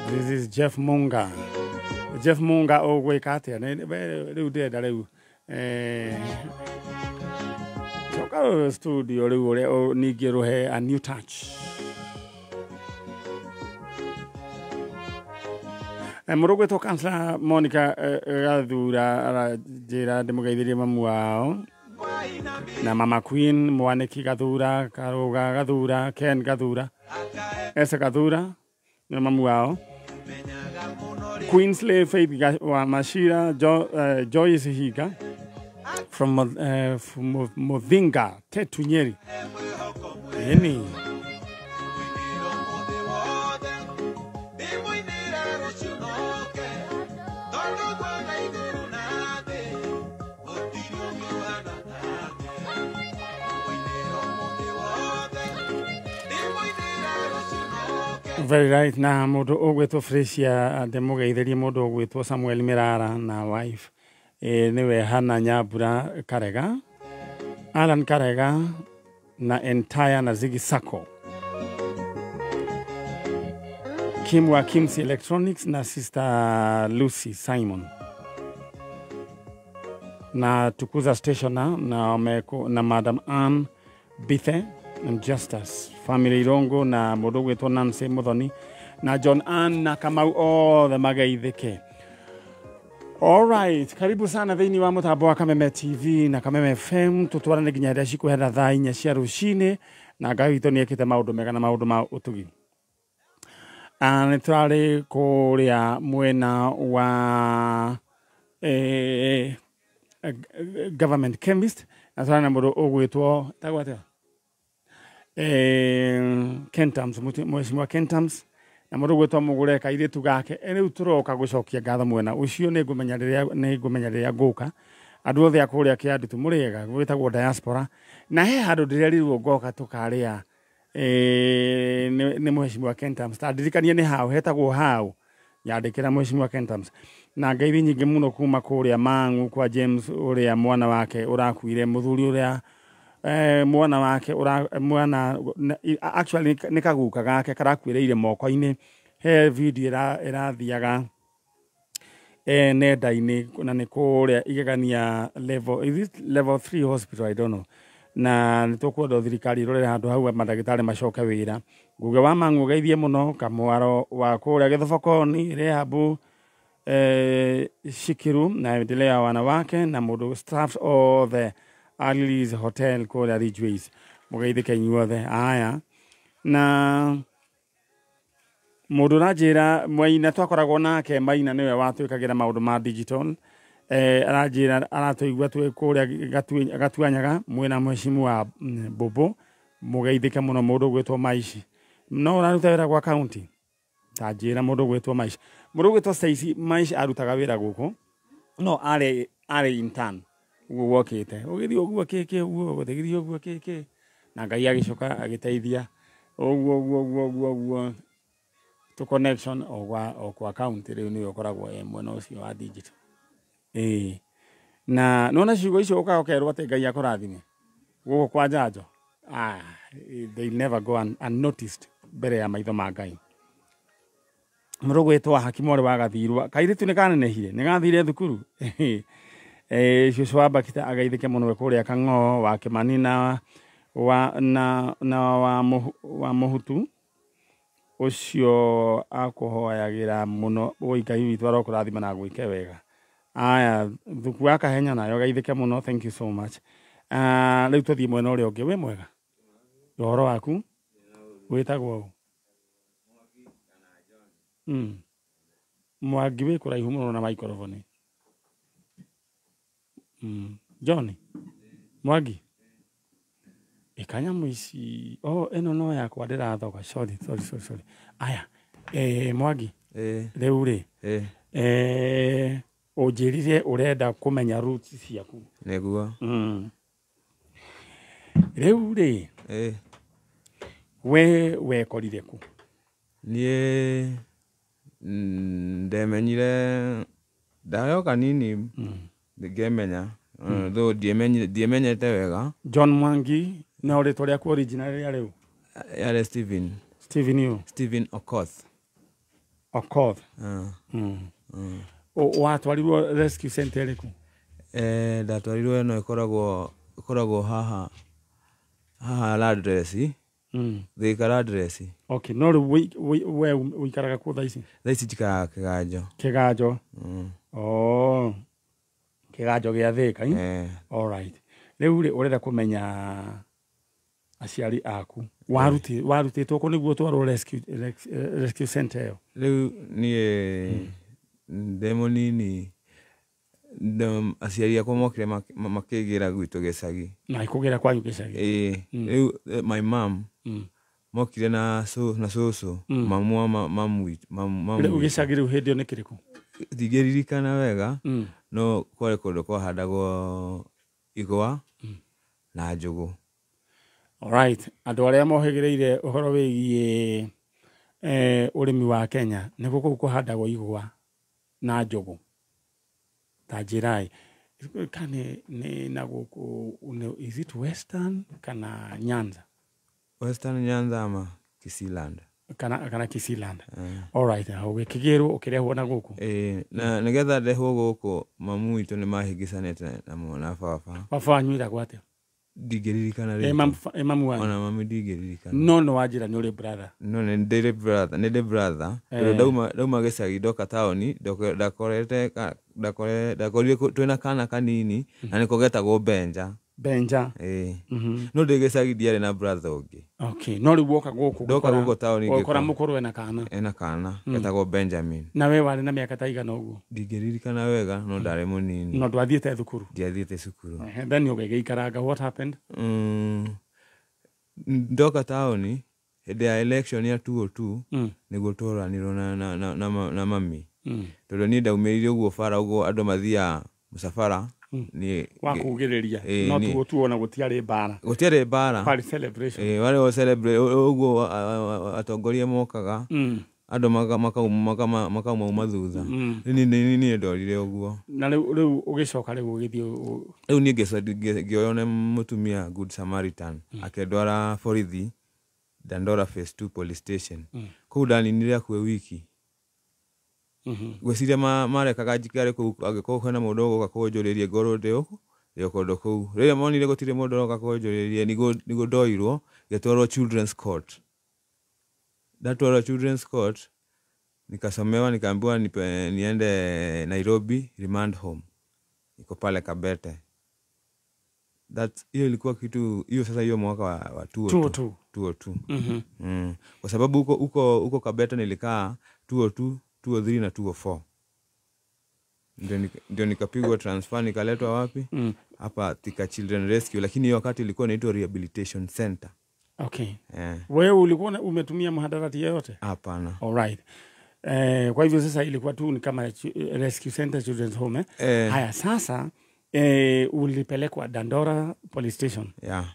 This is Jeff Munga. Jeff Munga ũgwĩka atĩa? Rĩu ndĩrenda rĩu coka studio rĩu ũrĩa ningĩ rũhe a new touch. Mũndũ ũgwĩtwo Councillor Monica Gathura aranjĩra ndĩmũgeithĩrie mamu wao na Mama Queen Mwaniki Gathura, Karuga Gathura, Ken Gathura, Esa Gathura na mamu wao, Queensley Faith wa Mashira, Joyce Higa from Muthinga, Tetu Nyeri. Eni very right. Na mũndũ ũgwĩtwo Fresia ndĩmũgeithĩrie mũndũ ũgwĩtwo Samuel Mirara na wife nĩwe Hana Nyambura Karega, Alan Karega na entire na Ziggy Sacco, Kim wa Kimsi Electronics na Sister Lucy Simon na Tukuza Stationer na Madam Ann Bithe and Justus Family Irongo na mũndũ ũgwĩtwo Nancy Muthoni na John Ann na Kamau othe mageithĩke. All right, karibu sana thĩinĩ wa mũtambo wa Kameme TV na Kameme FM. Tũtwarane nginya rĩrĩa cikũhera thaa 4 cia rũcinĩ, na Ngai witũ nĩekĩte maũndũ mega na maũndũ ma ũtugi. Nĩ tũrarĩ kũrĩa mwena wa government chemist na tũrarĩ na mũndũ ũgwĩtwo tagwo atĩa? Kentams, mheshimiwa Kentams na mũndũ ũgwĩtwo Mũgũre kairĩtu gake. Rĩu tũroka gũcokia ngatho mwena ũcio, nĩngũmenya rĩrĩa ngũka. Andũ othe a kũrĩa Kĩandutu mũrĩega, gwĩtagwo diaspora, na he handũ ndĩrerirwo ngoka tũkarĩa nĩ mheshimiwa Kentams. Ta ndirikanie nĩ hau hetagwo hau, nyandĩkĩra mheshimiwa Kentams. Na ngeithi nyingĩ mũno kuma kũrĩa Mang'u kwa James ũrĩa mwana wake ũrakuire, mũthuri ũrĩa mwana wake mwana actually nĩ kaguka gake karakuĩrĩire moko-inĩ. He video ĩrathiaga nenda-inĩ na nĩ kũrĩa Igegania level, is it level 3 hospital, I don't know. Na nĩ tũkwenda thirikari ĩrorere handũ hau mandagĩtarĩ macoke wĩra. Nguge wa Mang'u geithie mũno, Kamwaro wa kũrĩa Gĩthobokoni, Rehabu Shikiru na endelea wanawake na mũndũ staff othe Alice Hotel kũrĩa Ridgeways, mũgeithĩke inyuothe. Aya, na mũndũ ũranjĩra Maina twakoragwo nake, Maina nĩwe watwĩkagĩra maũndũ ma digital, aranjĩra aratũigua twĩ kũrĩa Gatuanyaga mwĩna mheshimiwa Bobo, mũgeithĩke mũno mũndũ ũgwĩtwo Maishi. No ũraruta wĩra gwa county, ta njĩra mũndũ ũgwĩtwo Maishi. Mũndũ ũgwĩtwo Stacy Maishi arutaga wĩra gũkũ, no arĩ intern ũguo gwokĩte ũgĩthiĩ ũguo kĩkĩ ũguo gũthiĩ ũguo kĩkĩ, na Ngai agĩcoka agĩteithia ũguo ũguo ũguo ũguo ũguo to connection o kwa county. Rĩu nĩwe ũkoragwo mwena ũcio wa digital. Na nona ciugo icio ũkaga ũkerwo atĩ Ngai akũrathime gũkũ kwa njanjo, they never go unnoticed mbere ya maitho ma Ngai. Mũndũ ũgwĩtwo Haki mwarĩ wa Gathirwa, kairĩtu nĩ kanenehire, nĩ gathire thukuru. Cũcũ wa Bakita ageithĩke mũno kũrĩa Kang'oo wa Kĩmani na wa Mũhutu ũcio akũhoyagĩra mũno. Oi Ngai witũ arokũrathima na agwĩke wega. Aya, thuku wa Kahenya nayo geithĩke mũno, thank you so much. Rĩu tũthiĩ mwena ũrĩa ũngĩ. Wĩ mwega, ũhoro waku wĩtagwo ũ? Mwangi wĩ kũraihu mũno na microphone. John Mwangi ikanyamũ ici, oh ĩno no yakwa ndĩrathoga, sorry. Aya, Mwangi rĩu rĩ ũnjĩrire ũrenda kũmenya roots ciaku. Nĩguo. Rĩu rĩ we wekorire kũ? Niĩ ndemenyire ndayo kanini ngemenya, though ndiemenyete wega. John Mwangi no rĩtwa rĩaku original rĩa rĩu? Yarĩ Steven. Steven you? Steven Okoth. Okoth. Ah. Mm. Watwarirwo rescue center ĩrĩkũ? Ndatwarirwo ĩno ĩkoragwo haha Landress. Thika Landress. Okay, no rĩu we ũikaraga kũ thaa ici? Thaa ici njikaraga Kĩganjo. Kĩganjo. Mm. Oh, Kĩganjo gĩa Thika, eh? Eh. All right. Rĩu rĩ, ũrenda kũmenya aciari aku. Warutĩtwo kũ nĩguo ũtwarwo rescue center ĩyo? Rĩu niĩ ndĩ mũnini, aciari akwa mokire makĩgĩra gwitũ gĩcagi. Na ikũgĩra kwanyu gĩcagi? Ĩĩ. Rĩu my mom mokire na cũcũ, mamu wa mamu Rĩu witũ. Gĩcagi rĩu hĩndĩ ĩyo nĩ kĩrĩkũ? Ndingĩririkana wega, no kwarĩ kũndũ kwahandagwo igwa na njũgũ. Alright, andũ arĩa mohĩgĩrĩire ũhoro wĩgiĩ ũrĩmi wa Kenya, nĩguo kũu kũhandagwo igwa na njũgũ. Ta njĩrai kana nĩ na gũkũ is it Western kana Nyanza? Western Nyanza ama Kisiland. Kana Kisiland. Alright, ũgĩkĩgĩrwo ũkĩrehwo na gũkũ. Ĩĩ, na nĩgetha ndehwo gũkũ, mamu witũ nĩ mahĩngĩcanĩte na baba. Baba wanyu wĩtagwo atĩa? Ndingĩririkana Ĩ rĩtwa. Mamu wanyu? Ona mami ndingĩririkana. No nĩ wanjĩra nĩ ũrĩ brother. No nĩ ndĩrĩ brother, nĩ ndĩ brother. Tondũ ndauma gĩcagi ndoka taũni, ndakorire twĩna kana kanini na nĩko getagwo Benja. Benja. Ĩĩ. No ndĩ gĩcagi ndiarĩ na brother ũngĩ. Okay, no rĩu woka gũkũ Ndoka gũkũ taũni ũgĩkora ngĩkora- mũkũrũ ena kana. Ena kana getagwo Benjamin. Na we warĩ na mĩaka ta igana ũguo? Ndingĩririkana wega, no ndarĩ mũnini. No ndwathiĩte thukuru? Ndiathiĩte cukuru. Ehe, then ũgĩgĩikaranga, what happened? Ndoka taũni hĩndĩ ya election ya 202, nĩguo tworanirwo na mami, tondũ niĩ ndaumĩrire ũguo bara ũguo andũ mathiaga mũcabara niĩ Wa kugĩrĩria. Ĩĩ, No niĩ- tuo ona gũtiarĩ mbara. Gũtiarĩ mbara. Kwarĩ celebration. Ĩĩ, warĩ o celebrate ũguo atongoria mokaga, andũ makauma thutha. Niĩ ndorire ũguo. Na rĩu ũgĩcoka rĩu ũgĩthiĩ Rĩu niĩ ngĩoywo nĩ mũtumia Good Samaritan, akĩndwara borithi Dandora Phase 2 police station. Kũu ndaninire hakuhĩ wiki. Ngwĩciria marekaga njikare kũu angĩkorwo kwĩna mũndũ ũgũka kũnjũrĩria ngorwo ndĩ ũkũ ndĩ o kũndũ kũu. Rĩrĩa monire gũtirĩ mũndũ ũroka kũnjũrĩria, nĩguo ndoirwo ngĩtwarwo children's court. Ndatwarwo children's court nikasomewa, nikaambiwa niende Nairobi remand home, iko pale Kabete. Hiyo ilikuwa kitu hiyo sasa, hiyo mwaka wa 202. 202. 202. Kwa sababu huko Kabete nilikaa 202, 203 na 204, ndio nikapigwa transfer nikaletwa wapi? Hapa Thika Children Rescue, lakini hiyo wakati ilikuwa inaitwa Rehabilitation Center. Okay. Eh. Wewe ulikuwa umetumia mhadarati yoyote? Hapana. Alright. Kwa hivyo sasa ilikuwa tu ni kama rescue center, children's home, eh? Eh. Haya, sasa ulipelekwa Dandora police station. Yeah.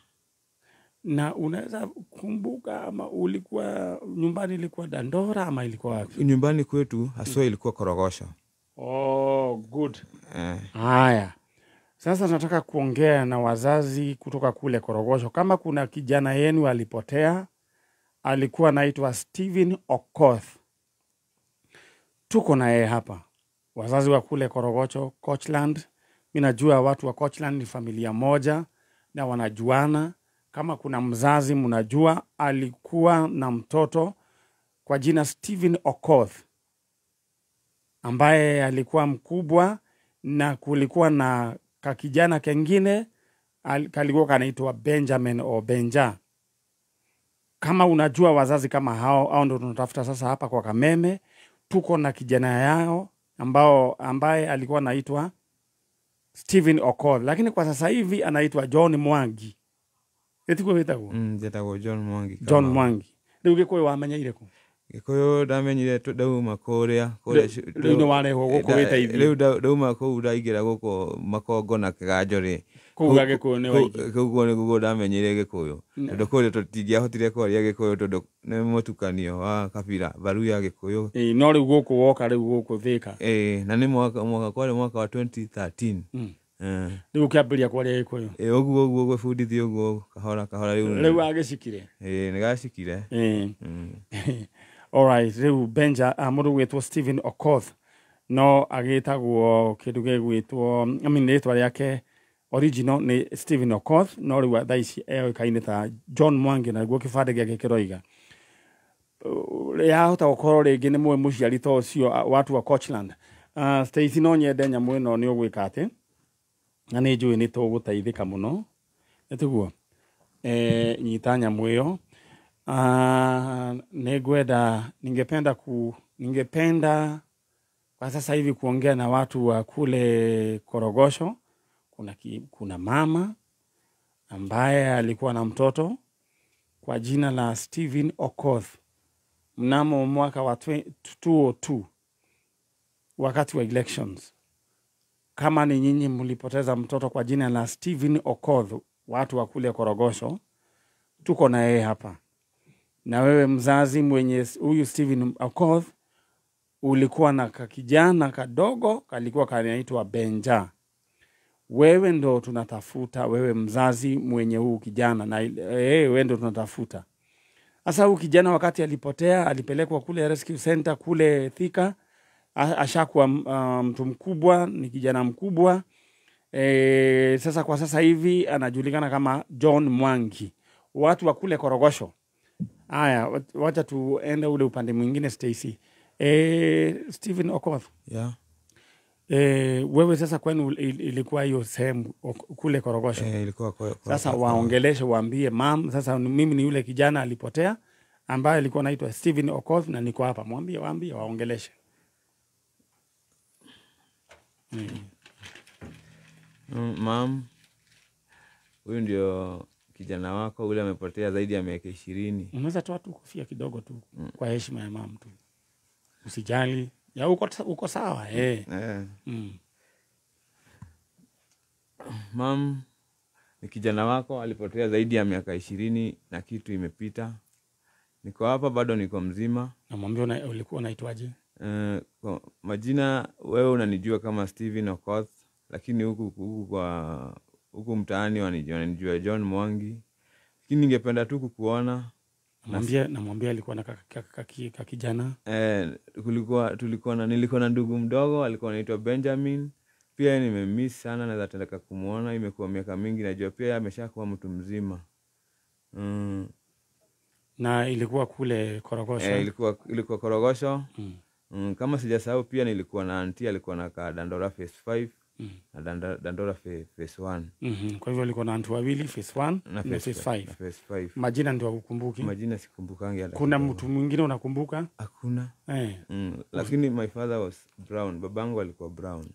Na unaweza kumbuka ama ulikuwa nyumbani ilikuwa Dandora ama ilikuwa wapi? Nyumbani kwetu haswa ilikuwa Korogosho. Oh, good. Eh. Haya, sasa tunataka kuongea na wazazi kutoka kule Korogosho. Kama kuna kijana yenu alipotea, alikuwa anaitwa Stephen Okoth, tuko na yeye hapa. Wazazi wa kule Korogocho, Coachland, mi najua watu wa Coachland ni familia moja na wanajuana. Kama kuna mzazi mnajua alikuwa na mtoto kwa jina Stephen Okoth ambaye alikuwa mkubwa, na kulikuwa na kakijana kengine kalikuwa kanaitwa Benjamin o Benja. Kama unajua wazazi kama hao, au ndo tunatafuta sasa hapa kwa Kameme, tuko na kijana yao ambaye alikuwa anaitwa Stephen Okoth, lakini kwa sasa hivi anaitwa John Mwangi. Etiguo wĩtagwo? Njetagwo John Mwangi. John Kamau. Mwangi. Rĩu Gĩkũyũ wamenyeire kũ? Gĩkũyũ ndamenyire ndauma kũrĩa Rĩu nĩ warehwo gũkũ wĩteithie. Rĩu ndauma kũu ndaingĩra gũkũ Makongo na Kĩganjo rĩ. Kũu ga Gĩkũyũ nĩ waingĩ. Kũu nĩguo ndamenyeire Gĩkũyũ, tondũ kũrĩa tũtingĩahotire kwaria Gĩkũyũ tondũ nĩ mũtukanio wa kabira Baruya, Gĩkũyũ. Ĩĩ, no rĩu gũkũ woka rĩu gũkũ Thĩka. Ĩĩ, na nĩ mwaka kwarĩ mwaka wa 2013. Eh. Rĩu ũkĩambĩrĩria kwaria Gĩkũyũ. Ĩĩ, ũguo gwĩbundithia ũguo kahora kahora rĩu. Rĩu agĩcikire. Ĩĩ, nĩgacikire. Ĩĩ. Alright, rĩu Benja mũndũ gwĩtwo Stephen Okoth no agĩtagwo kĩndũ gĩgwĩtwo, I mean, rĩtwa rĩake original nĩ Stephen Okoth, no rĩu thaa ici oĩkaine ta John Mwangi, na nĩguo kĩbandĩ gĩake kĩroiga. Yahota gũkorwo rĩngĩ nĩ mũĩ mũciari ta ũcio, watu wa Coachland. Stacy, no nyende nyamũ ĩno nĩ ũgwĩka atĩ, na nĩ njũĩ nĩ tũgũteithĩka mũno, nĩ tiguo? Nyita nyamũ ĩyo. Nĩ ngwenda ningependa kwa sasa hivi kuongea na watu wa kule Korogosho. Kuna mama ambaye alikuwa na mtoto kwa jina la Stephen Okoth mnamo mwaka wa 2002 wakati wa elections. Kama ni nyinyi mlipoteza mtoto kwa jina la Stephen Okoth, watu wa kule Korogosho, tuko na yeye hapa. Na wewe mzazi mwenye huyu Stephen Okoth, ulikuwa na kakijana kadogo kalikuwa kanaitwa Benja. Wewe ndo tunatafuta, wewe mzazi mwenye huu kijana, na wewe ndo tunatafuta. Sasa huu kijana wakati alipotea, alipelekwa kule rescue center kule Thika, ashakuwa mtu mkubwa, ni kijana mkubwa. Sasa kwa sasa hivi anajulikana kama John Mwangi. Watu wa kule Korogosho. Aya, wacha tuende ule upande mwingine, Stacy. Stephen Okoth. Yeah. Wewe sasa kwenu ilikuwa hiyo sehemu kule Korogosho. Ilikuwa Sasa waongeleshe, waambie mam, sasa mimi ni yule kijana alipotea ambaye alikuwa anaitwa Stephen Okoth na niko hapa. Mwambie, waambie, waongeleshe. Mam, huyu ndio kijana wako ule amepotea zaidi ya miaka 20. Unaweza toa tu kofia kidogo tu kwa heshima ya mam tu. Usijali. Ya uko sawa eh. Mam, ni kijana wako alipotea zaidi ya miaka 20 na kitu imepita. Niko hapa bado niko mzima. Namwambia ulikuwa unaitwaje? Kwa majina wewe unanijua kama Stephen Okoth, lakini huku mtaani wananijua John Mwangi. Lakini ningependa tu kukuona. Namwambia alikuwa na kakijana. Nilikuwa na ndugu mdogo alikuwa anaitwa Benjamin. Pia nimemiss sana, naweza tendeka kumuona, imekuwa miaka mingi, najua pia ameshakuwa mtu mzima. Na ilikuwa kule Korogosho. Ilikuwa Korogosho. Kama sijasahau pia nilikuwa na auntie alikuwa na Dandora phase 5 na Dandora phase 1. Kwa hivyo alikuwa na auntie wawili, phase 1 na phase 5. Na phase 5. Majina ndio hukumbuki? Majina sikumbukangi hata. Kuna mtu mwingine unakumbuka? Hakuna. Lakini my father was brown, babangu alikuwa brown.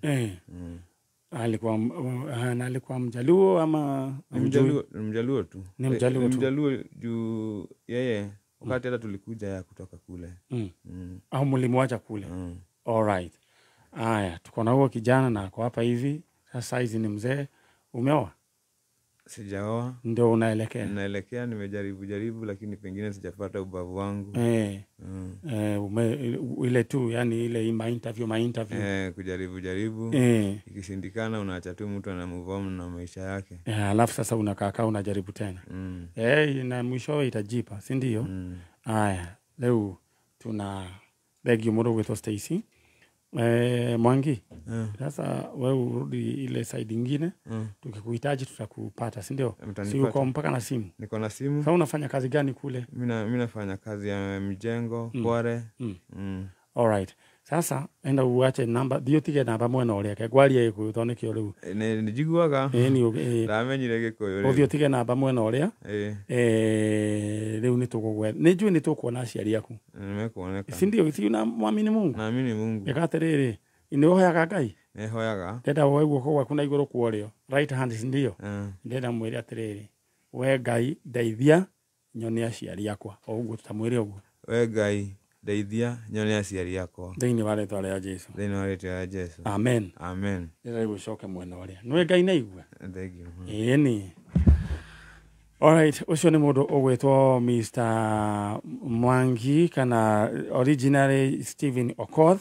Alikuwa Mjaluo ama Mjaluo tu. Ni Mjaluo tu. Mjaluo juu yeye wakati hata tulikuja ya kutoka kule. Au mlimwacha kule. All right. Aya, tuko na huo kijana na ako hapa hivi. Sasa hizi ni mzee. Umeoa? Sijaoa. Ndio unaelekea? Naelekea, nimejaribu lakini pengine sijapata ubavu wangu. Ile tu, yani ile ma interview. Kujaribu. Ikishindikana unaacha tu mtu ana move on na maisha yake. Alafu sasa unakaa unajaribu tena. Na mwishowe itajipa, si ndio? Aya, leo tuna beg you more with Stacy. Mwangi. Sasa wewe urudi ile side nyingine. Tukikuhitaji tutakupata, si ndio? Si uko mpaka na simu? Niko na simu. Sasa unafanya kazi gani kule? Mimi nafanya kazi ya mjengo, kware. All right. Sasa enda uache namba, ndio tige namba mwena ũrĩa ngwaria Gĩkũyũ tondũ nĩkĩo rĩu. Nĩ njiguaga. Ndamenyire Gĩkũyũ rĩu. Ũthiĩ ũtige namba mwena ũrĩa. Rĩu nĩtũgũgwetha. Nĩ njũĩ nĩtũkuona aciari aku. Nimekuoneka. Si ndio, si unamwamini Mungu? Naamini Mungu. Ĩka atĩrĩrĩ, nĩ ũhoyaga Ngai? Nĩhoyaga. Ndenda woe guoko gwaku na igũrũ kwa ũrĩo. Right hand, si ndio? Ndenda mwĩre atĩrĩrĩ, we Ngai ndeithia nyone aciari akwa. O ũguo tũtamwĩre ũguo. We Ngai ndeithia nyone aciari akwa. Thĩinĩ wa rĩtwa rĩa Jesu. Thĩinĩ wa rĩtwa rĩa Jesu. Amen. Amen. Ndĩrenda gũcoke mwena ũrĩa. Nĩwe Ngai naigua? Thank you. Ĩni. Alright, ũcio nĩ mũndũ ũgwĩtwo Mr. Mwangi kana originally Stephen Okoth,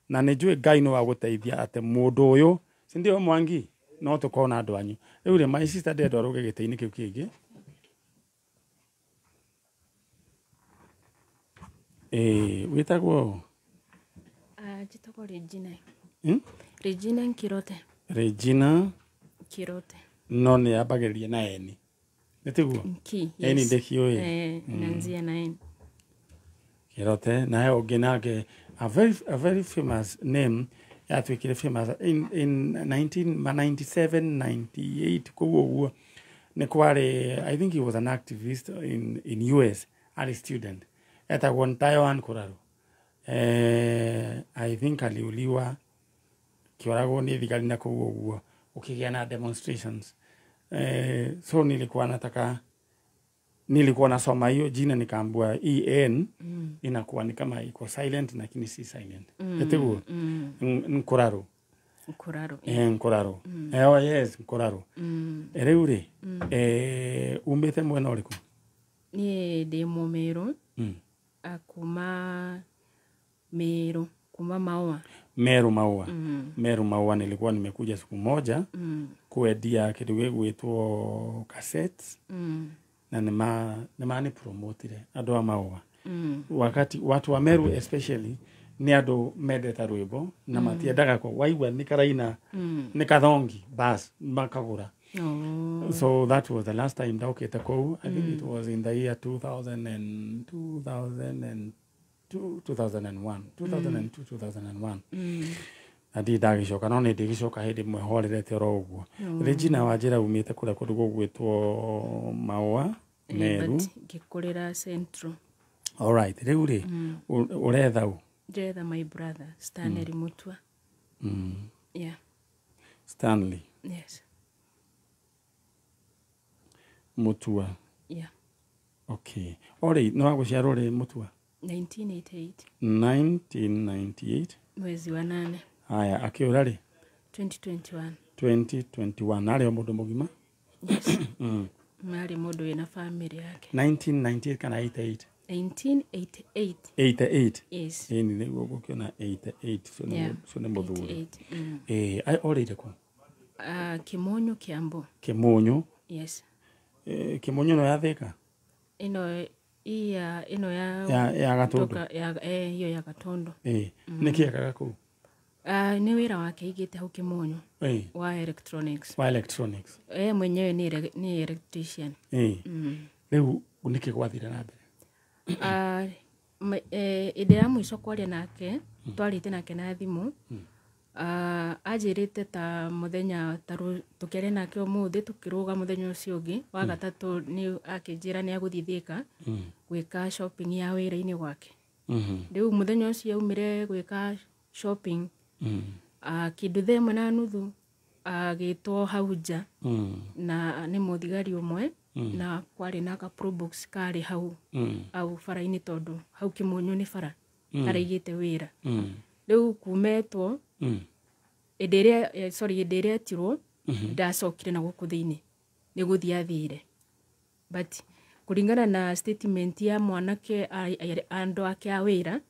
na nĩ njũĩ Ngai no agũteithia atĩ mũndũ ũyũ, si ndio Mwangi? No tũkorwo na andũ anyu. Rĩu rĩ, my sister ndĩrenda ũrũge gĩtĩ-inĩ kĩu kĩngĩ. Wĩtagwo? Njĩtagwo Regina. Regina Nkirote. Regina Nkirote. No nĩ yambagĩrĩria na N. Nĩ tiguo? Nki. N ndĩkĩũĩ. Nanzia na N. Kirote na he ũngĩ nake a very famous name yatuĩkire famous in 1997 98 koguo ũguo nĩ kwarĩ, I think he was an activist in US, arĩ student, etagwo Ntayoan Kuraru. I think aliuliwa kĩoragwo nĩ thigari na kũu ũguo ũkĩgĩa na demonstrations. So nilikuwa nataka, nilikuwa nasoma hiyo jina nikaambua en inakuwa ni kama iko silent lakini si silent. Etiguo Nkuraru. Nkuraru. Nkuraru. Oh yes, Nkuraru. Rĩu rĩ, umĩte mwena ũrĩkũ? Niĩ ndĩ Mũmĩrũ. Kuma Meru, kuma Maua. Meru Maua. Meru Maua nilikuwa nimekuja siku moja kuendia kĩndũ gĩgwĩtwo cassettes. Na nĩ ni promotire andũ a Maua. Wakati watu wa Meru especially nĩ andũ mendete rwĩmbo na matiendaga kwa waigua nĩ karaina nĩ kathongi bas makagũra. Oh. So that was the last time ndaukĩte kũu. I think it was in the year 2000 2002 2001 2002 2001. Na ndirĩ ndagĩcoka, no nĩ ndĩgĩcoka hĩndĩ ĩmwe horerete oro ũguo. Regina Wanjĩra umĩte kũrĩa kũndũ gũgwĩtwo Maũa, Meru. Ngĩkũrĩra Central. All right, rĩu rĩ, ũretha ũ? Ndĩretha my brother Stanley Mutua. Yeah. Stanley. Yes. Mutua. Yeah. Okay. Ori, nĩ wagũciarwo rĩ Mutua? 1988. 1998. Mwezi wa 8. Haya, akĩũra rĩ? 2021. 2021. Arĩ o mũndũ mũgima? Yes. Marĩ mũndũ wĩna family yake. 1998 kana 88? 1988. 88. Yes. Ĩni nĩguo ngũkĩona 88. So nĩ mũthuri. 88. Orĩire kũ? Kimonyo, Kiambu. Kimonyo? Yes. Kimonyo no ya Thika? Ĩno ĩno ya Gatundu. Hiyo ya Gatundu. Nĩkĩ ekaga kũu? Nĩ wĩra wake aigĩte hau Kimonyo. Wa electronics. Wa electronics. Mwenyewe ni electrician. Rĩu nĩkĩ gwathire na mbere? Ĩndĩ ya mũico kwaria nake, twarĩte nake na thimũ. Anjĩrĩte ta mũthenya ta tũkĩaria nake ũmũthĩ tũkĩrũga mũthenya ũcio ũngĩ wa gatatũ nĩ akĩnjĩra nĩ agũthiĩ Thika gwĩka shopping ya wĩra-inĩ gwake. Rĩu mũthenya ũcio aumire gwĩka shopping kĩndũ thaa 1:30 agĩtwo hau nja na nĩ mũthigari ũmwe na kwarĩ na ka Probox karĩ hau au bara-inĩ tondũ hau Kimonyo nĩ bara karaigĩte wĩra. Rĩu kumetwo hĩndĩ ĩrĩa etirwo ndacokire na gũkũ thĩinĩ nĩ gũthiĩ athire, but kũringana na statement ya mwanake andũ ake a wĩra,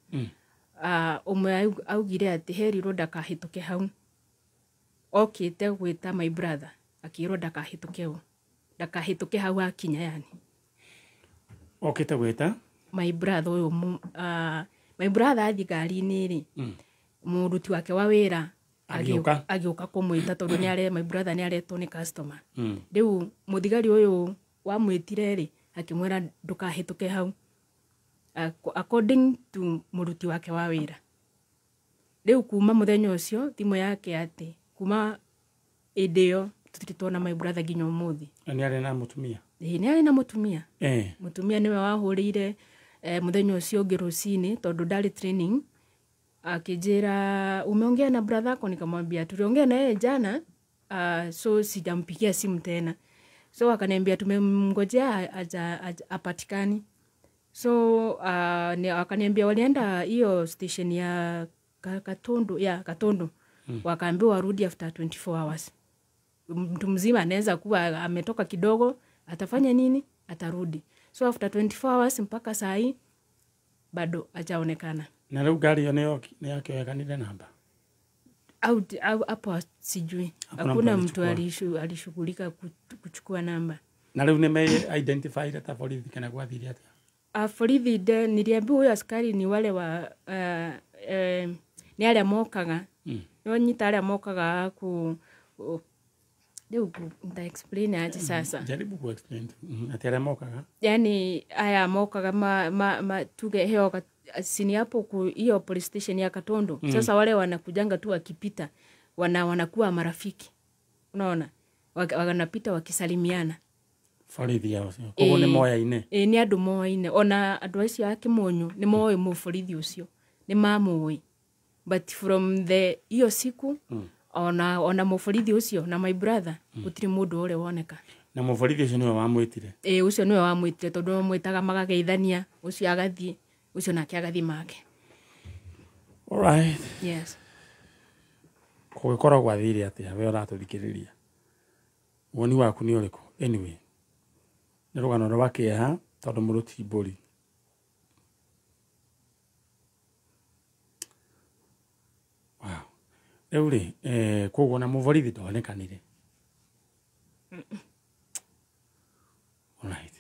ũmwe augire atĩ herirwo ndakahĩtũke hau, okĩte gwĩta my brother akĩrwo ndakahĩtũke hau, ndakahĩtũke hau akinya yani. Okĩte gwĩta my brother ũyũ, my brother athiĩ ngari-inĩ rĩ, mũruti wake wa wĩra agĩũka kũmwĩta tondũ nĩ my brother nĩ aretwo nĩ customer. Rĩu mũthigari ũyũ wamwĩtire rĩ akĩmwĩra ndũkahĩtũke hau according to mũruti wake wa wĩra. Rĩu kuma mũthenya ũcio thimũ yake atĩ kuma hĩndĩ ĩyo tũtirĩ tuona my brother nginya ũmũthĩ. Nĩ arĩ na mũtumia? Ĩĩ nĩ arĩ na mũtumia. Mũtumia nĩwe wahũrĩire mũthenya ũcio ũngĩ rũcinĩ tondũ ndarĩ training, akĩnjĩra umeongea na brother yako? Nikamwambia tuliongea na yeye jana, so sijampigia simu tena. So akaniambia tumemngojea apatikani. So akaniambia walienda hiyo station ya Gatundu, ya Gatundu. Wakaambiwa warudi after 24 hours. Mtu mzima anaweza kuwa ametoka kidogo, atafanya nini? Atarudi. So after 24 hours mpaka saa hii bado hajaonekana. Na rĩu ngari ĩyo nĩ yakĩoekanire namba? Au hapo sijui. Hakuna mtu alishughulika kuchukua namba. Na rĩu nĩ me identified ta borithi kana gwathire atĩa? Borithi niliambiwa huyo askari ni wale wa ni arĩa mokaga. Nĩwanyita arĩa mokaga ku rĩu nita explain aje sasa? Jaribu ku explain. Ati arĩa mokaga? Yani aya mokaga ma tuge heo sini hapo ku hiyo police station ya Katondo. Sasa wale wanakujanga tu wakipita wanakuwa marafiki. Unaona? Wanapita wakisalimiana. Borithi yao. Koguo nĩ moyaine. Nĩ andũ moyaine. Ona andũ acio a Kĩmonyo nĩ moĩ mũborithi ũcio. Nĩ mamũĩ. But from the hiyo siku ona mũborithi ũcio na my brother gũtirĩ mũndũ ũrĩ woneka. Na mũborithi ũcio nĩwe wamwĩtire? Ũcio nĩwe wamwĩtire tondũ mamwĩtaga magageithania, ũcio agathiĩ, ũcio nake agathiĩ make. All right. Yes. Kũgĩkorwo gwathire atĩa we ũratũthikĩrĩria? Woni waku nĩ ũrĩkũ? Anyway, nĩ rũgano rwa kĩeha tondũ mũndũ ti mbũri. Wow. Rĩu rĩ, koguo na mũborithi ndonekanire. All right.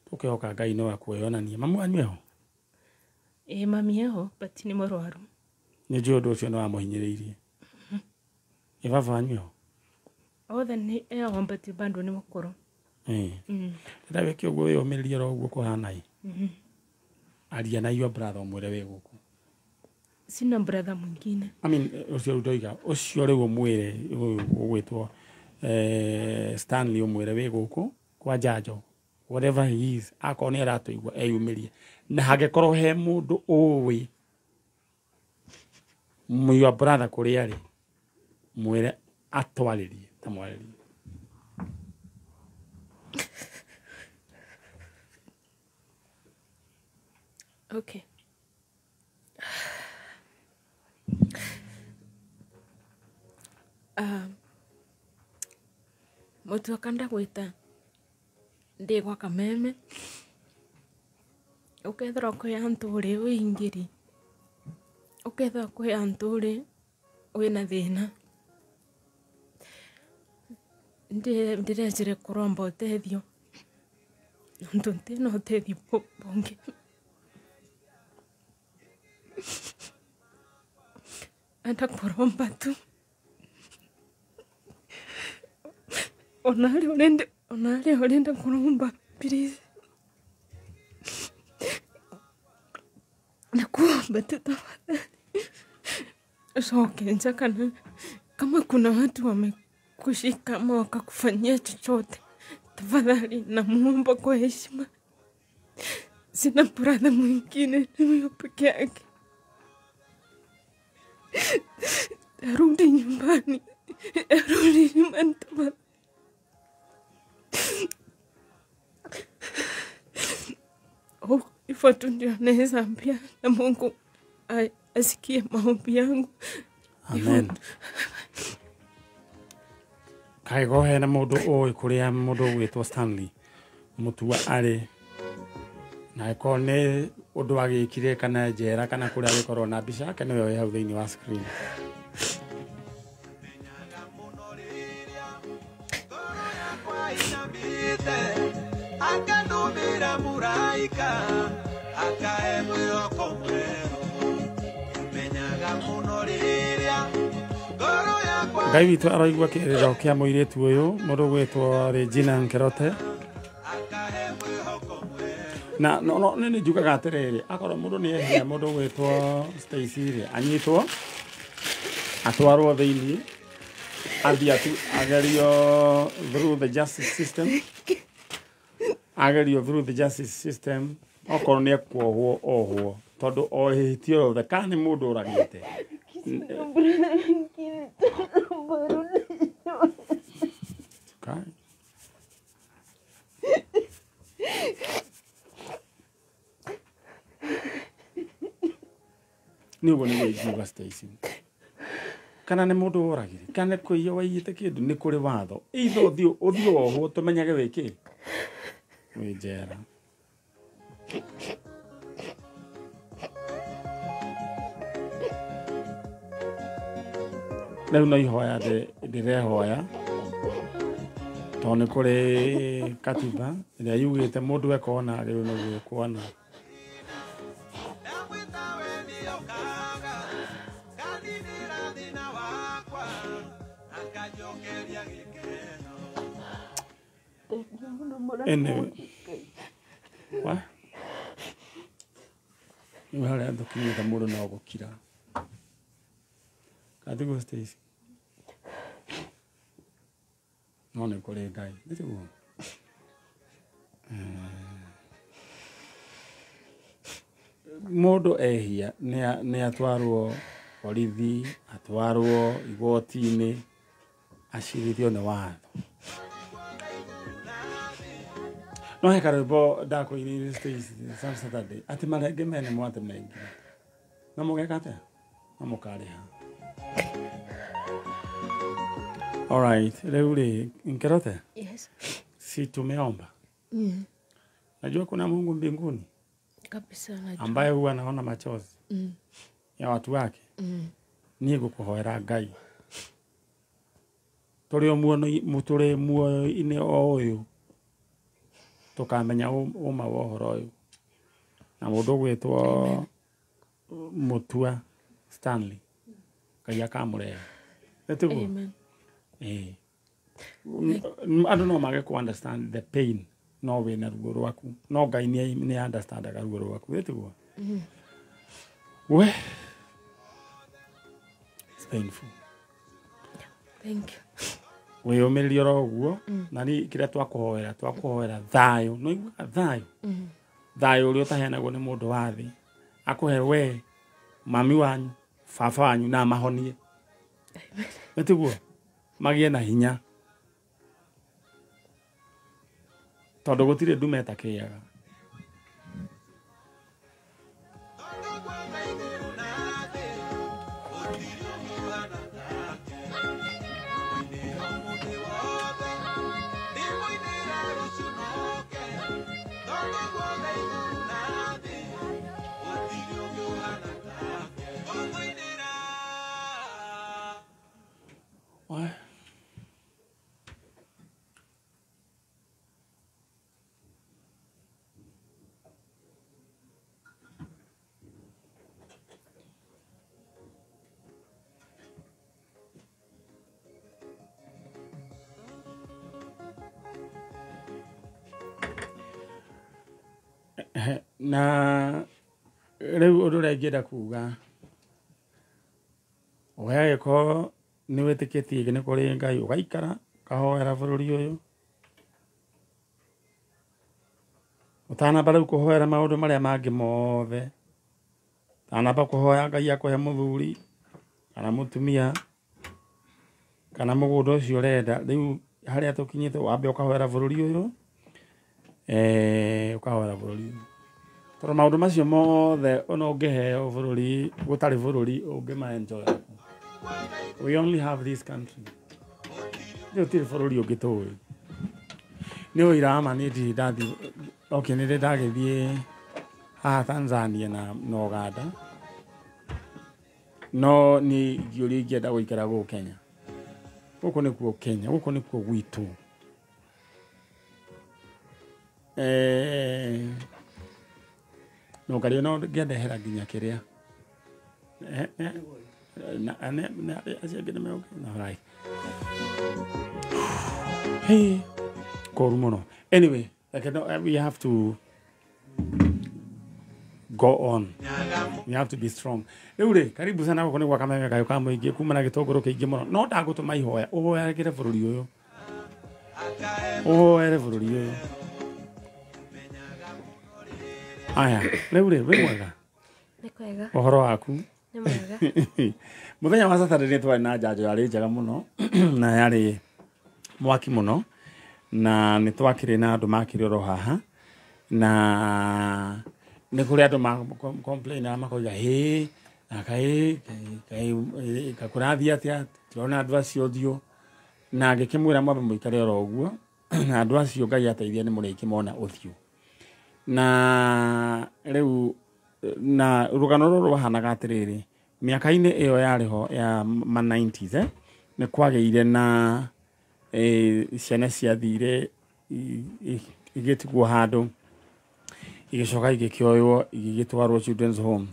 Tũkĩhoka Ngai no akwĩonania. Mamu wanyu eho? Mami eho, but nĩ mũrwaru. Nĩ njũĩ ũndũ ũcio nĩ wamũhinyĩrĩirie. Baba wanyu eho? Othe nĩ eho, but bado nĩ mũkũrũ. Rĩrĩa wĩke ũguo wĩyũmĩrĩrie oro ũguo kũhana ĩ. Aria na your brother ũmwĩre wĩ gũkũ. Sina brother mwingine. I mean, ũcio ndoiga, ũcio rĩu ũmwĩre ũgwĩtwo Stanley ũmwĩre wĩ gũkũ kwa Njanjo. Whatever he is, akorwo nĩ aratũigua eyumĩrie. Na hangĩkorwo he mũndũ ũĩ your brother kũrĩa arĩ, mwĩre atwarĩrie, tamwarĩrie. Okay. Mũtu akanda gwĩta ndĩ gwa Kameme ũkethira kwĩ antũ ũrĩ wĩingĩri ũkethira kwĩ antũ ũrĩ wĩna thĩna ndĩrejire kũromba ũteithio nontu ntina ũteithio bũngĩ. Enda kũromba tu onarĩ ũrenda kũromba please nakuomba tu tafadhali ucoke nja, kana kama kuna watu wamekushika ama wakakufanyia chochote, tafadhali namuomba kwa heshima. Sina brother mwingine, ni huyo peke yake. Arudi nyumbani, arudi nyumbani tafadhali. Hivyo tu ndio naweza ambia, na Mungu asikie maombi yangu. Amen. Kaigo hena mũndũ ũĩ kũrĩa mũndũ ũgwĩtwo Stanley Mutua arĩ, na ĩkorwo nĩ ũndũ agĩkire kana njera kana kũrĩa agĩkorwo na mbica yake nĩyo ĩ hau thĩinĩ wa screen. Ngai witũ aroigua kĩrĩro kĩa mũirĩtu ũyũ mũndũ ũgwĩtwo Regina Nkerote. Na no no nĩ njugaga atĩrĩrĩ, akorwo mũndũ nĩ ehia mũndũ ũgwĩtwo Stacy rĩ, anyitwo atwarwo thĩinĩ, athiĩ agerio through the justice system, agerio through the justice system, okorwo nĩ ekuohwo ohwo, tondũ o ihĩtia rĩothe kana nĩ mũndũ ũragĩte. Okay. Nĩ ũguo nĩguo ingiuga Stacy. Kana nĩ mũndũ woragire, kana nĩ kũiya waiyĩte kĩndũ, nĩ kũrĩ watho. Either ũthiĩ wohwo tũmenyage wĩ kĩ, wĩ njera. Rĩu no ihoya ndĩrehoya Tondũ nĩ kũrĩ katiba ĩrĩa yugĩte mũndũ ekona agĩrĩirwo nĩ gwĩkwo na. Anyway, wa rĩu harĩa tũkinyĩte mũndũ no gũkira. Katiguo Stacy? No nĩ kũrĩ Ngai, nĩ tiguo? Mũndũ ehia nĩ atwarwo borithi, atwarwo igoti-inĩ, acirithio nĩ watho. No he karwĩmbo ndakũinĩire Stacy Saturday atĩ marenge mene mwatemengire na mũgeka atĩa na mũkarĩha. Alright, rĩu rĩ Nkerote? Yes. Si tumeomba? Najua kuna Mungu mbinguni. Kabisa najua. Ambaye huwa anaona machozi ya watu wake. Niĩ ngũkũhoera Ngai tũrĩ o tũrĩ muoyo-inĩ o ũyũ tũkamenya ũma wa ũhoro ũyũ na mũndũ ũgwĩtwo Mutua Stanley Ngai akamũrehe. Nĩ tiguo? Amen. Ĩĩ. Andũ no mage ku understand the pain no wĩna ruo rwaku no Ngai nĩ understandaga ruo rwaku. Nĩ tiguo? We, it's painful. Thank you. Wĩyũmĩrĩrie oro ũguo na niĩ kĩrĩa twakũhoera thayũ no iguaga thayũ thayũ ũrĩa ũtaheanagwo nĩ mũndũ wa thĩ akũhe we mami wanyu baba wanyu na mahonie. Nĩ tiguo? Magĩe na hinya tondũ gũtirĩ ndume ĩtakĩaga. Why? Na rĩu ũndũ ũrĩa ingĩenda kuga we angĩkorwo nĩ wĩtĩkĩtie nĩ kũrĩ Ngai ũgaikara ũkahoera bũrũri ũyũ ũtanamba rĩu kũhoera maũndũ marĩa mangĩ mothe ũtanamba kũhoya Ngai akũhe mũthuri kana mũtumia kana mũgũnda ũcio ũrenda rĩu harĩa tũkinyĩte wambe ũkahoera bũrũri ũyũ ũkahoera bũrũri ũyũ tondũ maũndũ macio mothe ona ũngĩheo bũrũri gũtarĩ bũrũri ũngĩma enjoy. We only have this country. Gũtirĩ bũrũri ũngĩ tũĩ. Nĩ ũira wa ma niĩ ndirĩ ndathiĩ okay nĩ ndĩ ndagĩthiĩ haha Tanzania na Uganda no niĩ ingĩũrio ingĩenda gũikara gũkũ Kenya. Gũkũ nĩkuo Kenya, gũkũ nĩkuo gwitũ. No ngarĩ no ngĩendehera nginya kĩrĩa na acio angĩ nĩmegũkena. Right. Hey, kũru mũno. Anyway, like, no, we have to go on. We have to be strong. Rĩu rĩ, karibu sana gũkũ nĩ gwa Kameme kayũ ka mũingĩ kuma na gĩtũngũrũ kĩingĩ mũno. No ndagũtũma ihoya, ũhoyagĩre bũrũri ũyũ. Ũhoere bũrũri ũyũ. Aya, rĩu rĩ, wĩ mwega? Nĩ kwega. Ũhoro waku? Nĩ mwega. Mũthenya wa Saturday nĩ twarĩ na njanjo yarĩ njega mũno na yarĩ mwaki mũno na nĩ twakĩrĩ na andũ makĩrĩ oro haha na nĩ kũrĩ andũ ma complain makoiga hĩ na kaĩ kũrathiĩ atĩa tũrona andũ acio ũthiũ na ngĩkĩmwĩra mwambe mũikare oro ũguo na andũ acio Ngai ateithia nĩ mũrĩkĩmona ũthiũ na rĩu na rũgano rũrũ rwahanaga atĩrĩrĩ mĩaka-inĩ ĩyo yarĩ ho ya ma 90s nĩ kwagĩire na Ciana ciathire igĩtigwo handũ, igĩcoka igĩkĩoywo igĩgĩtwarwo children's home,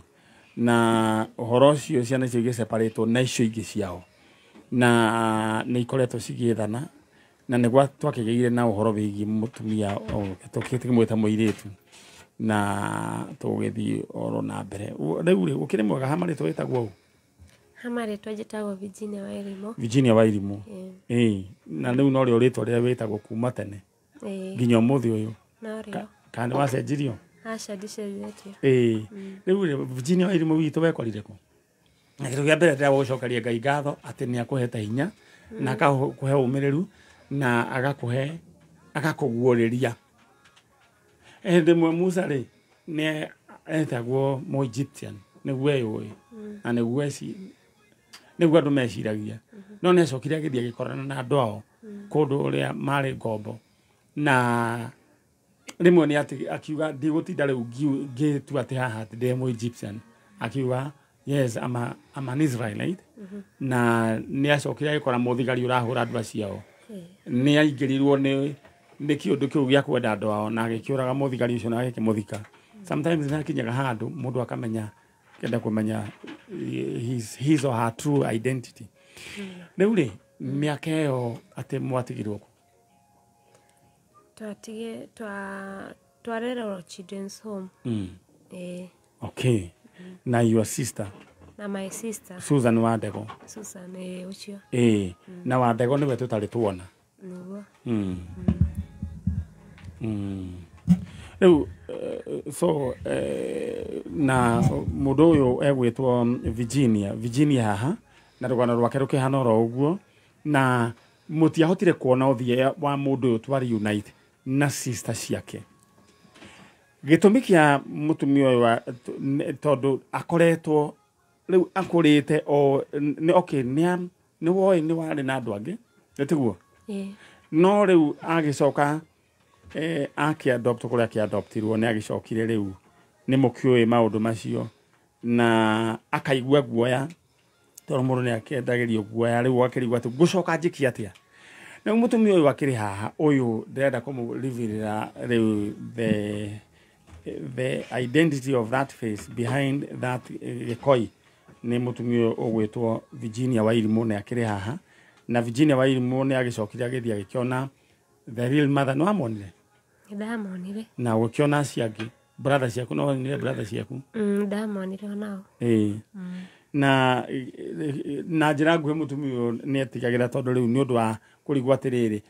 na ũhoro ũcio ciana icio igĩseparatwo na icio ingĩ ciao, na nĩ ikoretwo cigĩethana, na nĩguo twakĩgĩire na ũhoro wĩgiĩ mũtumia tũkĩmwĩta mũirĩtu, na tũgĩthiĩ oro na mbere. Rĩu rĩ, ũkĩrĩ mwega? Ha marĩtwa wĩtagwo ũũ? Ha marĩtwa njĩtagwo Virginia Wairimu. Virginia Wairimu. Ĩĩ. Ĩĩ, na rĩu norĩo rĩtwa rĩrĩa wĩtagwo kuma tene Ĩĩ. nginya ũmũthĩ ũyũ? Norĩo. Kana nĩ wacenjirio? Aca, ndicenjetie. Ĩĩ. Rĩu rĩ, Virginia Wairimu witũ, wekorire kũ? Na kĩndũ kĩa mbere ndĩrenda gũcokeria Ngai ngatho atĩ nĩ akũhete hinya na akakũhe ũmĩrĩru na agakũhe agakũguũrĩria. Hĩndĩ ĩmwe Musa rĩ, nĩ etagwo mũ Egyptian nĩguo eyũĩ na nĩguo nĩguo andũ meciragia, no nĩ acokire agĩthiĩ agĩkorana na andũ ao kũndũ ũrĩa marĩ ngombo, na rĩmwe nĩ akiuga ndigũtinda rĩu ngĩtua atĩ haha atĩ ndĩ mũ Egyptian. Akiuga, "Yes, I'm an Israelite." Na nĩ acokire agĩkora mũthigari ũrahũra andũ acio ao, nĩ aingĩrirwo nĩ kĩũndũ kĩu gĩa kwenda andũ ao na agĩkĩũraga mũthigari ũcio na agĩkĩmũthika. Sometimes nĩ hakinyaga handũ mũndũ akamenya kenda kũmenya his or her true identity. Rĩu rĩ, mĩaka ĩyo atĩ mwatigirwo kũ? Twatige twarererwo children's home. Ĩĩ. Okay, na your sister? Na my sister. Susan Wandego. Susan, ĩĩ, ũcio. Ĩĩ, na Wandego nĩwe tũtarĩ tuona. Nĩguo. Rĩu so na mũndũ ũyũ egwĩtwo Virginia haha, na rũgano rwake rũkĩhana oro ũguo, na mũtiahotire kuona ũthia wa mũndũ ũyũ twa reunite na sister ciake. Gĩtũmi kĩa mũtumia ũyũ tondũ akoretwo rĩu akũrĩte o nĩ okay, nĩ woĩ nĩ warĩ na andũ angĩ, nĩ tiguo? Ĩĩ. No rĩu agĩcoka akĩadopt kũrĩa akĩadoptirwo, nĩ agĩcokire rĩu nĩ mũkĩũĩ maũndũ macio na akaigua guoya, tondũ mũndũ nĩ akĩendagĩrio guoya. Rĩu akĩrigwo atĩ ngũcoka njĩke atĩa. Rĩu mũtumia ũyũ akĩrĩ haha ũyũ ndĩrenda kũmũrevealĩra rĩu the identity of that face behind that gĩkoi nĩ mũtumia ũyũ ũgwĩtwo Virginia Wairimu, nĩ akĩrĩ haha. Na Virginia Wairimu nĩ agĩcokire agĩthiĩ agĩkĩona the real mother. Nĩ wamonire? Ndamonire. Na ũgĩkĩona acio angĩ, brother ciaku? No wonire brother ciaku? Ndamonire onao. Ĩĩ. Na njĩra nguhĩ, mũtumia ũyũ nĩ etigagĩra tondũ rĩu nĩ ũndũ wa kũrigwo atĩrĩrĩ,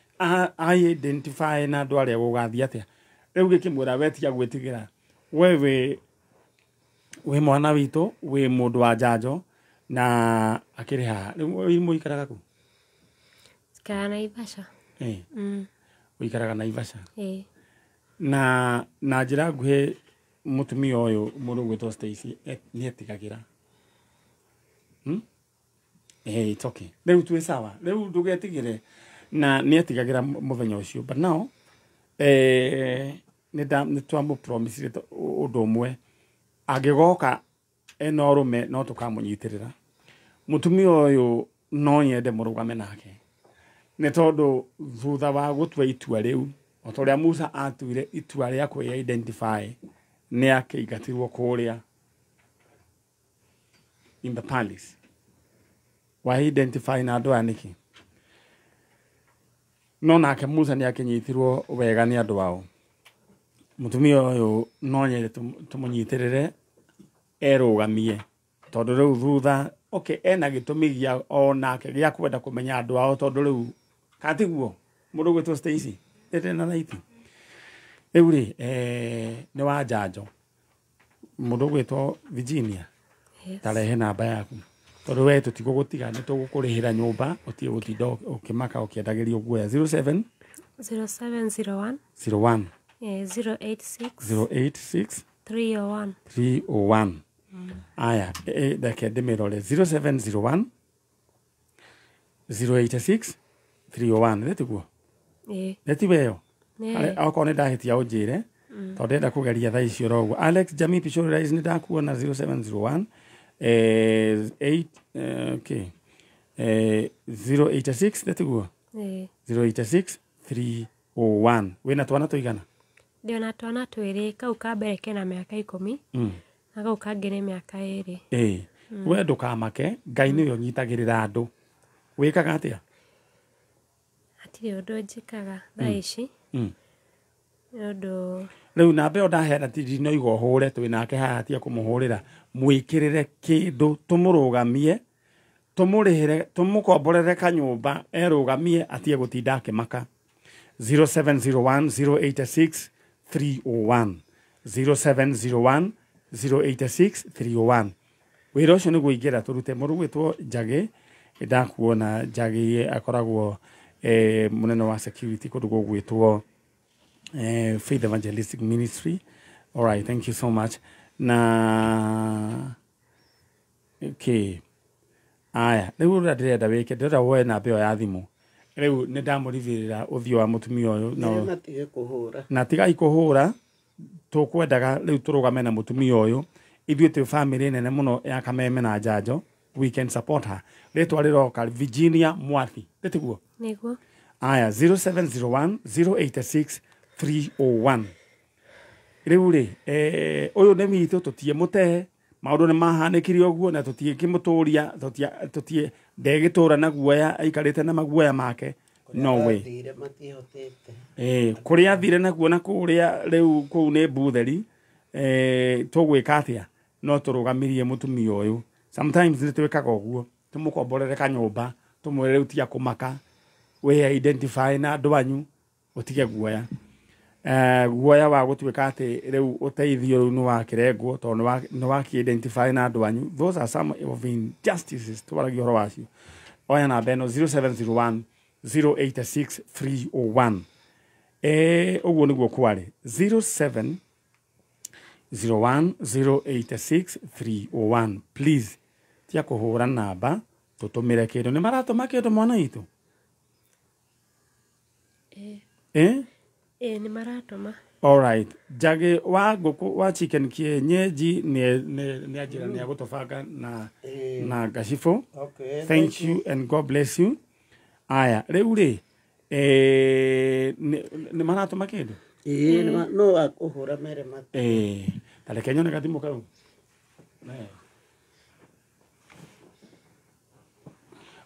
a identify na andũ arĩa gũgathiĩ atĩa. Rĩu gĩkĩmwĩra, we tiga gwĩtigĩra, we wĩ mwana witũ, wĩ mũndũ wa njanjo, na akĩrĩ haha. Rĩu mũikaraga kũ? Njikaraga Naivasha. Ĩĩ. Ũikaraga Naivasha? Ĩĩ. Na njĩra nguhĩ, mũtumia ũyũ, mũndũ ũgwĩtwo Stacy, nĩ etigagĩra. It's okay. Rĩu twĩ sawa, rĩu ndũgetigĩre. Na nĩ etigagĩra mũthenya ũcio, but now nĩ twamũpromisire ũndũ ũmwe, angĩgoka ena ũrũme no tũkamũnyitĩrĩra. Mũtumia ũyũ no nyende mũrũgame nake, nĩ tondũ thutha wa gũtua itua rĩu, o ta ũrĩa Musa atuire itua rĩa kwĩ identify, nĩ akĩingatirwo kũrĩa in the palace. Wa identify na andũ aya nĩkĩ? No nake Musa nĩ akĩnyitirwo wega nĩ andũ ao. Mũtumia ũyũ no nyende tũmũnyitĩrĩre erũgamie, tondũ rĩu thutha okay, ena gĩtũmi gĩa onake gĩa kwenda kũmenya andũ ao, tondũ rĩu katiguo mũndũ ũgwĩtwo Stacy ndĩrĩ na raiti. Rĩu rĩ, nĩ wa njanjo mũndũ ũgwĩtwo Virginia. Yes. Tarehe namba yaku, tondũ we tũtigũgũtiga, nĩ tũgũkũrĩhĩra nyũmba, ũtige gũtinda ũkĩmaka ũkĩendagĩrio guoya. 07 0701 01 086 086 301. 301. Aya, reke ndĩmĩrore. 0701 086 301, nĩ tiguo? Ĩĩ. Nĩ tiwe ĩyo? Nĩ. Okorwo nĩ ndahĩtia ũnjĩre, tondũ ndĩrenda kũgeria thaa ici oro ũguo. Alex Jamii Pishori Rais, nĩ ndakuona. 0701 8 okay, 086, nĩ tiguo? Ĩĩ. 086 301. Wĩna twana tũigana? Ndĩona twana twĩrĩ, kau ka mbere kena mĩaka 10 na kau kangĩ nĩ mĩaka 2. Ĩĩ. We ndũkamake, Ngai nĩwe ũnyitagĩrĩra andũ. Wĩkaga atĩa? Hatirĩ ũndũ njĩkaga thaa ici. Nĩ ũndũ Rĩu namba ĩyo ndaheana ndinoiga ũhũre, twĩ nake haha tia kũmũhũrĩra. Mwĩkĩrĩre kĩndũ, tũmũrũgamie, tũmũrĩhĩre, tũmũkomborere kanyũmba, erũgamie atige gũtinda akĩmaka. 0701 086 301. 0701 086 301. Wĩra ũcio nĩguo ingĩenda tũrute. Mũndũ gwĩtwo Njagĩ, ndakuona Njagĩ akoragwo mũnene wa security kũndũ gũgwĩtwo Faith Evangelistic Ministry. All right, thank you so much. Na okay. Aya, rĩu ũrĩa ndĩrenda wĩke, ndĩrenda woe namba ĩyo ya thimũ. Rĩu nĩ ndamũrithĩrĩra ũthiũ wa mũtumia ũyũ no matige kũhũra. Na tigai kũhũra, tũkwendaga rĩu tũrũgame na mũtumia ũyũ. Ithuĩ twĩ family nene mũno ya Kameme na Njanjo. We can support her. Rĩtwa rĩroka Virginia Mwathi. Nĩtiguo? Nĩguo. Aya, 0701 086 301. Rĩu rĩ, ũyũ nĩ witũ, tũtie mũtee, maũndũ nĩ mahanĩkire ũguo na tũtiĩkĩmũtũria, tũtie ndegĩtũra na guoya, aikarĩte na maguoya make. No way. Kũrĩa athire naguo na kũrĩa rĩu kũu nĩ mbutheri, tũgwĩka atĩa? No tũrũgamirie mũtumia ũyũ. Sometimes nĩ twĩkaga ũguo, tũmũkomborere kanyũmba, tũmwĩre rĩu tiga kũmaka, we identify na andũ anyu, ũtige guoya. Guoya wa gũtuĩka atĩ rĩu ũteithio rĩu nĩ wakĩrengwo tondũ nĩ wakĩ-identify na andũ anyu. Those are some of injustices twaragia ũhoro wacio. Oya namba ĩno 0701 086 301. Ũguo nĩguo kwarĩ. 0701 086 301. Please, tia kũhũra namba, tũtũmĩre kĩndũ. Nĩ maratũma kĩndũ mwana witũ? Nĩ maratũma. All right. Njagĩ wa ngũkũ wa chicken kienyeji nĩ anjĩra nĩ agũtũbanga na ngacibũ. Okay, thank you and God bless you. Aya, rĩu rĩ, nĩ maratũma kĩndũ? Ĩĩ, no akũhũra mere mate. Ta reke nyone gathimũ kau.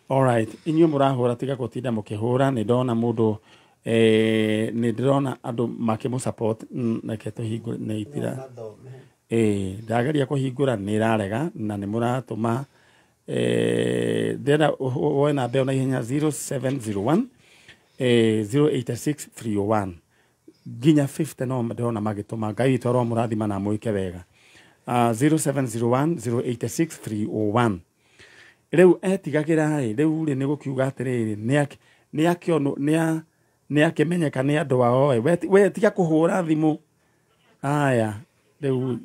All right, inyuĩ mũrahũra tiga gũtinda mũkĩhũra, nĩ ndona mũndũ nĩ ndĩrona andũ makĩmũ support, reke tũhingũre nĩ itira. Ndageria kũhingũra nĩ ĩrarega na nĩ mũratũma. Ndĩrenda woe namba ĩyo na ihenya 0701 086 301 nginya 50 no ndĩrona magĩtũma. Ngai witũ aromũrathima na amwĩke wega. 0701 086 301. Rĩu etigagĩra rĩ, rĩu rĩ nĩ gũkiuga atĩrĩrĩ, nĩ akĩmenyeka nĩ andũ ao. We tiga kũhũra thimũ. Aya, rĩu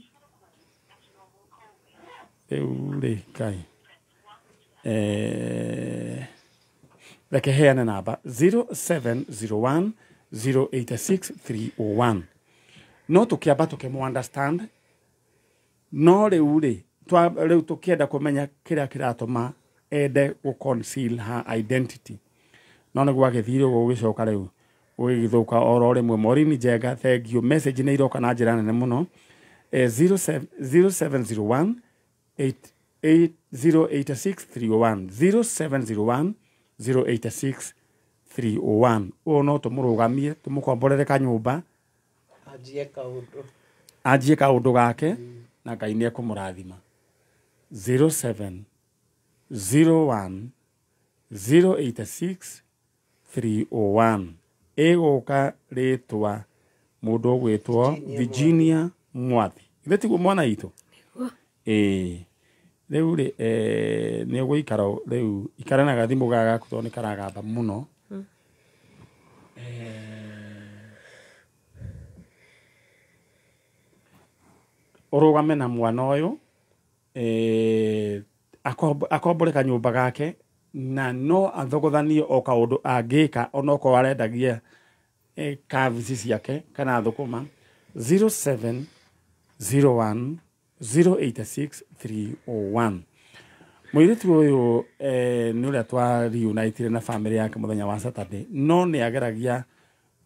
rĩ Ngai. Reke heane namba 0701 086 301. No tũkĩamba tũkĩmũ understand, no rĩu rĩ, rĩu tũkĩenda kũmenya kĩrĩa kĩratũma ende gũ conceal her identity. No nĩguo agĩthire ũguo gũgĩcoka rĩu gũgĩthũka oro rĩmwe. Maureen Njenga, thank you. Message nĩ iroka na njĩra nene mũno. 0701 086 301. 0701 086 301. Ũyũ no tũmũrũgamie, tũmũkomborere kanyũmba, anjie kaũndũ gake, na Ngai nĩ ekũmũrathima. 07 01 086 301. Ĩgũka rĩtwa mũndũ ũgwĩtwo Virginia Mwathi. Ithe tiguo mwana witũ? Ĩĩ. Rĩu rĩ, nĩ ũgũikara rĩu, ikara na gathimũ gaka gaku tondũ nĩ karagamba mũno. Ũrũgame na mwana ũyũ, akombore kanyũmba gake, na no athogothanie o kaũndũ angĩka onokorwo arendagia kabici ciake kana thũkũma. 0701 086 301. Mũirĩtu ũyũ nĩ ũrĩa twa reunitire na family yake mũthenya wa Saturday, no nĩ ageragia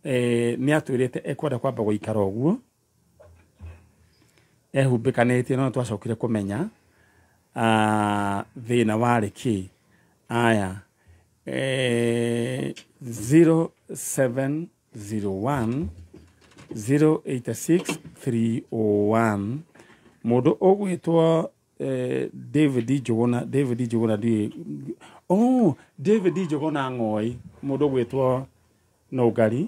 nĩ atwĩrĩte ekwenda kwamba gũikara ũguo ehumbĩkanĩtie, no twacokire kũmenya thĩna warĩ kĩ. Aya 0701 086 301 mũndũ ũgwĩtwo David Njuguna, David Njuguna ndiũĩ, oh, David Njuguna Ng'oi, mũndũ ũgwĩtwo Nũngari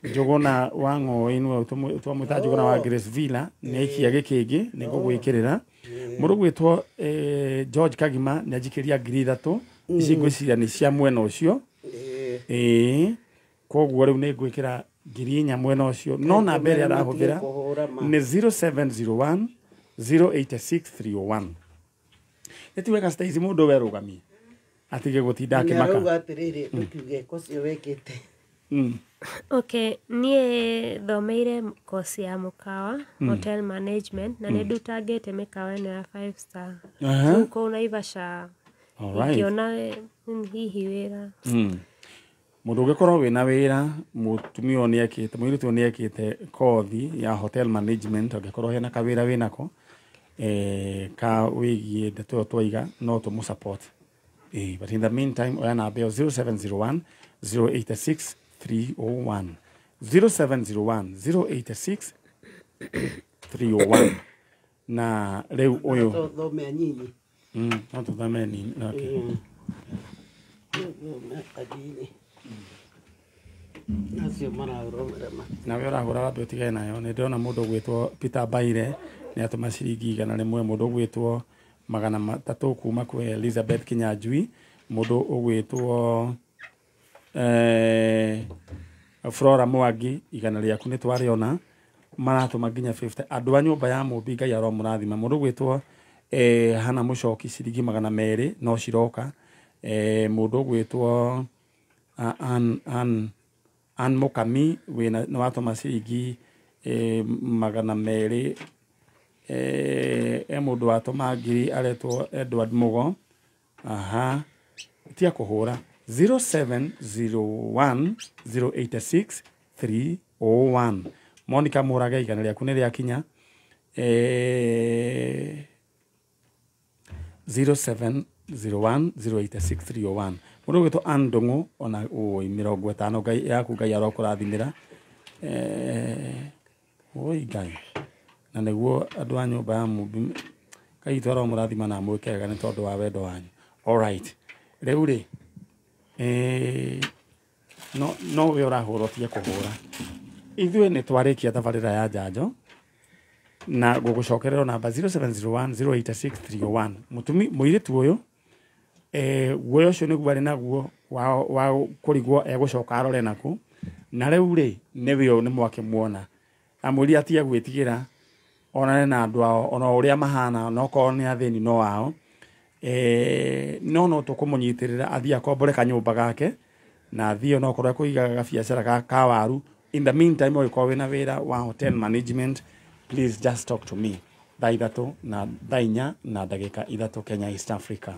Njuguna wa Ng'oi, nĩwe twamwĩta Njuguna wa Grace Villa, nĩ aikia gĩkĩngĩ nĩ ngũgwĩkĩrĩra. Mũndũ ũgwĩtwo George Kagima nĩ anjikĩria 3,000, ici ngwĩciria nĩ cia mwena ũcio. Ĩĩ, koguo rĩu nĩ ngwĩkĩra 4,000 mwena ũcio, no namba ĩrĩa arahũthĩra nĩ 0701 086 301. Nĩ ti wega ici mũndũ werũgamie atige gũtinda akĩmaka. Nĩarauga atĩrĩrĩ, ndũkiuge kocio wĩkĩte. Okay, niĩ thomeire kosi ya mũkawa, hotel management, na nĩ ndutangĩte mĩkawa ĩno ya 5 star. Rĩu kũu Naivasha ngĩona hihi wĩra. Mũndũ ũngĩkorwo wĩna wĩra, mũtumia ũyũ nĩekĩte, mũirĩtu ũyũ nĩekĩte kothi ya hotel management, angĩkorwo hena kawĩra wĩnako ka wĩgiĩ ndeto ĩyo twaiga, no tũmũ support. But in the meantime, oya namba ĩyo 0701 086 301, 0701 086 301. Na rĩu ũyũ Thome anyinyi. No tũthome nini. Okay. Thome anyinyi. Acio marahũra ma. Nawe ũrahũra wambe ũtigane nayo. Nĩ ndĩrona mũndũ ũgwĩtwo Peter Baire nĩ atũma ciringi 100, mũndũ ũgwĩtwo 300 kuma kwĩ Elizabeth Kinyanjui, mũndũ ũgwĩtwo Flora Mwangi 100 rĩaku nĩ twarĩona, maratũma nginya 50. Andũ a nyũmba ya Mũmbi Ngai aromũrathima. Mũndũ ũgwĩtwo Hana Mũcoki ciringi 200 no ciroka. Mũndũ ũgwĩtwo Ann Mukami wĩna nĩ watũma ciringi 200. Mũndũ watũma 1,000 aretwo Edward Mugo. Aha, tia kũhũra 0701 086 301. Monica Mũrage 100 rĩaku nĩ rĩakinya. 0701 086 301. Mũndũ ũgwĩtwo Ann Ndung'u ona ũĩ 50 Ngai yaku Ngai arokũrathimĩra. Oi Ngai, na nĩguo andũ a nyũmba ya Mũmbi Ngai witũ aromũrathima na amwĩke wega nĩ tondũ wa wendo wanyu. Alright, rĩu rĩ no we ũrahũra ũtige kũhũra. Ithuĩ nĩ twarĩkia tabarĩra ya njanjo na gũgũcokerera namba 0701 086 301. Mũtumi mũirĩtu ũyũ guoya ũcio nĩguo arĩ naguo wa kũrigwo egũcoka arore naku, na rĩu rĩ nĩwe ũyũ nĩ mwakĩmuona. Amwĩrire atige gwĩtigĩra onane na andũ ao ona ũrĩa mahana, no korwo nĩ athĩni no ao. No tũkũmũnyitĩrĩra athiĩ akombore kanyũmba gake na athiĩ onokorwo ekũigaga gabiacara ka waru. In the meantime, ũngĩkorwo wĩna wĩra wa hotel management, please just talk to me. Thaa 3 na thaa 4 na ndagĩka 3 Kenya East Africa.